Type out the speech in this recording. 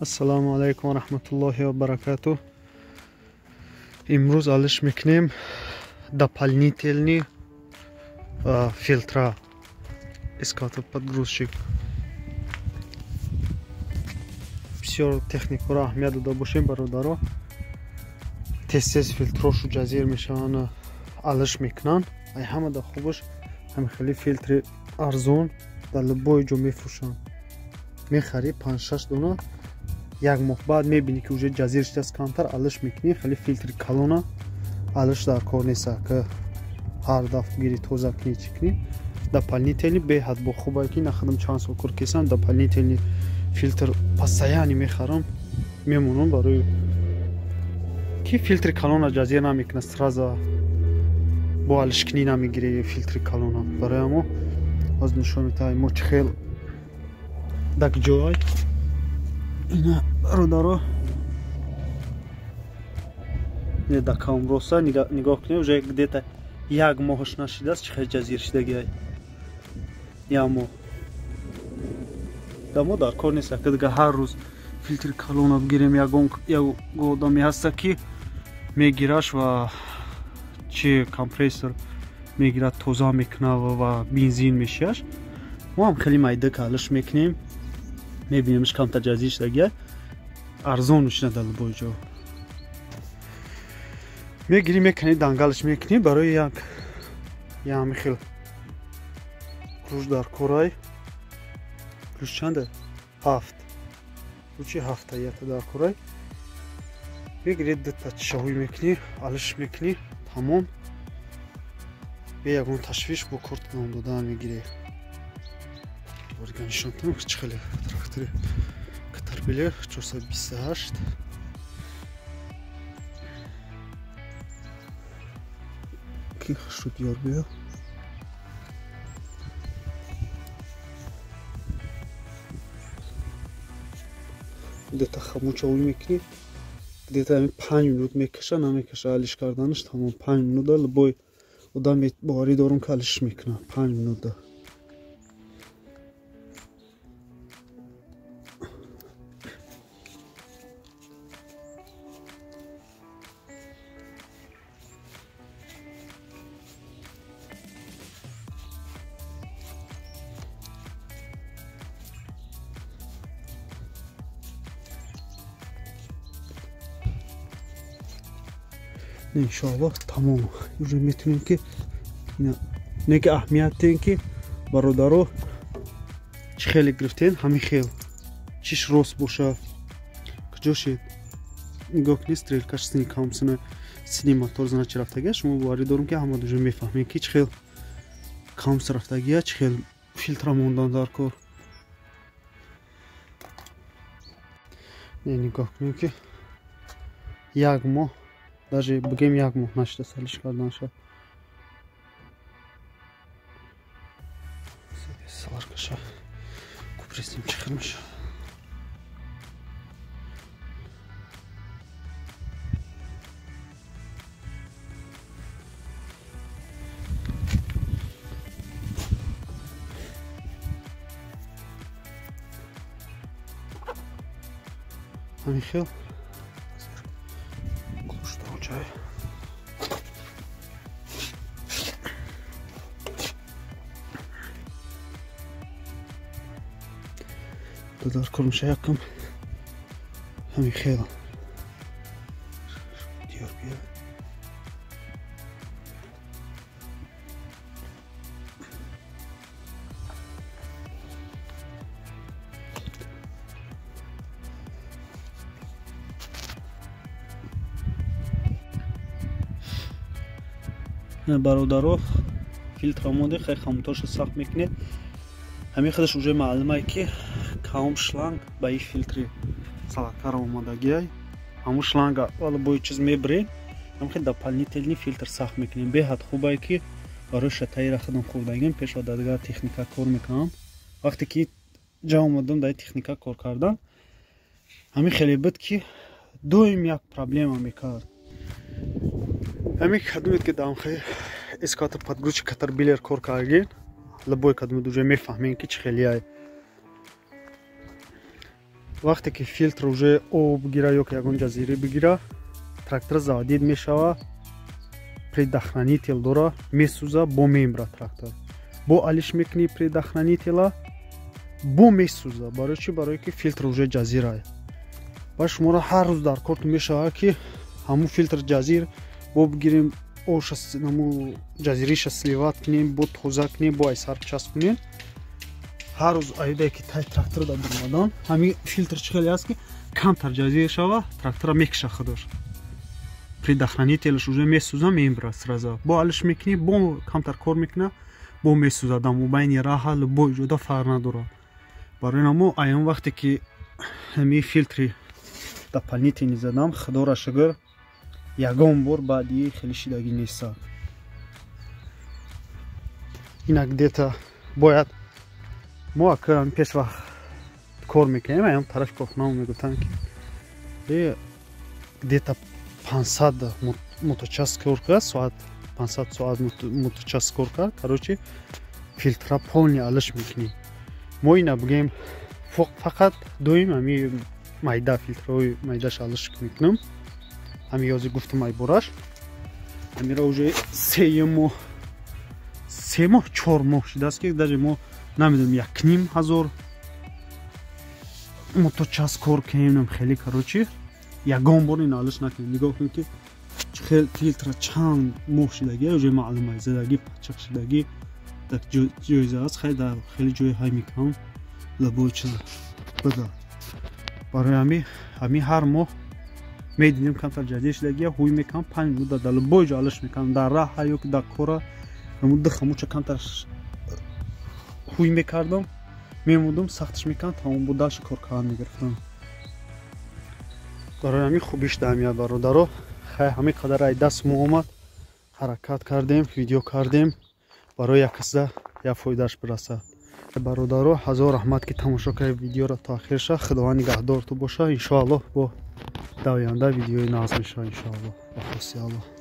Ассалому алайкум ва раҳматуллоҳи ва баракатуҳ. Имрӯз алиш мекунем дополнительный фильтра экскаватор подгрузчик. Бисёр техникаро аҳамият дода бошем, бародаро. Тез-тез фильтрошу ҷазир мешаванд, алиш мекунанд. Ай ҳама да хубаш ҳамин хели фильтри арзон дар любой ҷо мефурӯшанд. Мехарӣ 5-6 дона, як моҳ баъд мебинӣ ки уже ҷазир шудааст камтар, алиш мекунӣ. Хеле фильтри калона алиш дар кор нест, ки ҳар дафъ гири тоза кунӣ, чӣ кунӣ. Дополнительный беҳад бо хубае ки нахадам чанд сол кор кесам, дополнительный фильтр постоянно мехарам, мемонам, барои ки фильтри калона ҷазир намекунад, сразу бо алишкунӣ намегири фильтри калона. Барои ҳамо аз нишон метаҳем мо чӣ хел дак ҷой. Ина бародаро, ина дакаум роста нигоҳ кунед, уже где-то як моҳаш нашидааст, чӣ хел ҷазир шидагиай. Як моҳ дамо дар кор нест, ки дига ҳар рӯз фильтри калона бигирем. Ягон одаме ҳаста ки мегираш ва чи компрессор мегирад, тоза мекунад ва бензин мешияш. Мо ҳам хеле майда калиш мекунем, мебинемш камтар ҷазир шидагиай, арзон мешинад дар любой ҷо. Мегирӣ, мекунӣ, дангалаш мекунӣ. Барои як ями хел ключ дар корай. Ключ чанда? 7. Ключи 7 ята дар корай. Мегирӣ, дута чишаҳои мекунӣ, алиш мекунӣ, тамом. Бе ягон ташвиш бо корт ном додан мегирӣ. Борга нишон кунам, чӣ хеле трактори Катерпиллер 428. Ки шуд ёр биё. Где-то хамуча уй мекунӣ, где-то 5 минут мекаша, намекаша алиш карданаш, тамом 5 минута. Любой одам боварӣ дорум ки алиш мекунад 5 минута. Иншоаллоҳ тамом. Уже метавонем ки не ки аҳамият диҳем ки бародаро чӣ хеле гирифтем, ҳамин хел чиш рост боша. Куҷо шид? Нигоҳ кунед, стрелкаш сини камсина сини мотор значи рафтагия. Шумо боварӣ дорум ки ҳама уже мефаҳмем ки чӣ хел камс рафтагия, чӣ хел фильтра мондан дар кор. Нигоҳ кунем ки як моҳ, даже бигем як моҳ нашуда салиш карданша. Саларкаша купресим, чӣ хел меша. Ҳамин хел ключ. Дар кор меша якам ҳамин хел диёр биё. Бародаро, фильтр омода, хай хамутоша сахт мекунед. Ҳамин худаш уже маълумае ки каум шланг ба ин фильтри салакара омадагиай. Ҳамун шланга вала бо чиз мебирем, ҳам хел дополнительный фильтр сахт мекунем. Беҳад хубае ки барои шатаира худам хурдагим, пеш ва дигар техника кор мекунам. Вақте ки ҷа омадам дар техника кор кардан, ҳамин хеле буд ки доим як проблема мекард. Ҳамин кадумед ки дамхе экскаватор подгрузчик Катерпиллер кор кардагин, любой кадумед уже мефаҳмем ки чӣ хелияй. Вақте ки филтр уже об бигира ё ки ягон ҷазирӣ бигира, трактор заводить мешава, предохранитель дора, месӯза, бо мемра трактор. Бо алиш мекунӣ предохранителя, бо месӯза. Барои чӣ? Барое ки филтр уже ҷазира. Ба шуморо ҳар рӯз дар кортон мешавад, ки ҳамун филтр ҷазир бо бигирем, оша наму ҷазириша сливать кунем, бо тоза кунем, бо айсар часпонем. Ҳар рӯз аюдае ки тай трактор да буромадан, ҳамин филтр чӣ хеле аст, ки камтар ҷазир шава, трактора мекиша худаш, предохранителш уже месӯза, мембра сразу. Бо алиш мекунӣ, бо камтар кор мекуна, бо месӯза. Дар мобайни раҳа, любой ҷода, фарқ надорад. Барои намо аён вақте ки ҳамин филтри дополнительный задам, худоро шукр, ягон бор баъди хеле шидагӣ неста. Ина где-то бояд мо ака пеш вақт кор мекунем, аён тарафи корхонамо мегуфтанд, ки где-то 500 моточас кор кард, соат 500 соат моточас кор кард, короче, филтра полный алиш мекунем. Мо ина бигем, фақат доим ҳами майда филтрҳои майдаш алиш мекунам. Ҳами ёзи гуфтам, ай бораш ҳамира уже сеюм моҳ, 3 моҳ, 4 моҳ шудааст, ки даже мо намедонем 1500 моточас кор кунем. Хеле, короче, ягон бор ин алиш накунем. Нигоҳ кунед, ки хел филтра чанд моҳ шудагӣ, уже маълума, задагӣ, пачақ шудагӣ, дар ҷойза аст. Хеле дар хеле ҷои ҳай мекунам, любой чиз буда. Барои ҳами ҳар моҳ медидем, камтар ҷазир шудагия, ҳуй мекунам, 5 минута дар любой ҷо алиш мекунам, дар раҳа ё ки дар кора. Ду хамуча камтар ҳуй мекардам, мемудам, сахташ мекунам, тамом, бо дальше кор кардан мегирифтам. Барои ҳамин хубиш даҳамият, бародаро. Хай, ҳамин қадар ай даст мо омад, ҳаракат кардем, видео кардем, барои як касда як фоидааш бирасад. Бародаро, ҳазор раҳмат, ки тамошо кардед видеоро то ахирша. Худованд нигаҳдорту боша. Иншоаллоҳ, бо дар оянда видеои нағз мешавад, иншоаллоҳ, ба хости Аллоҳ.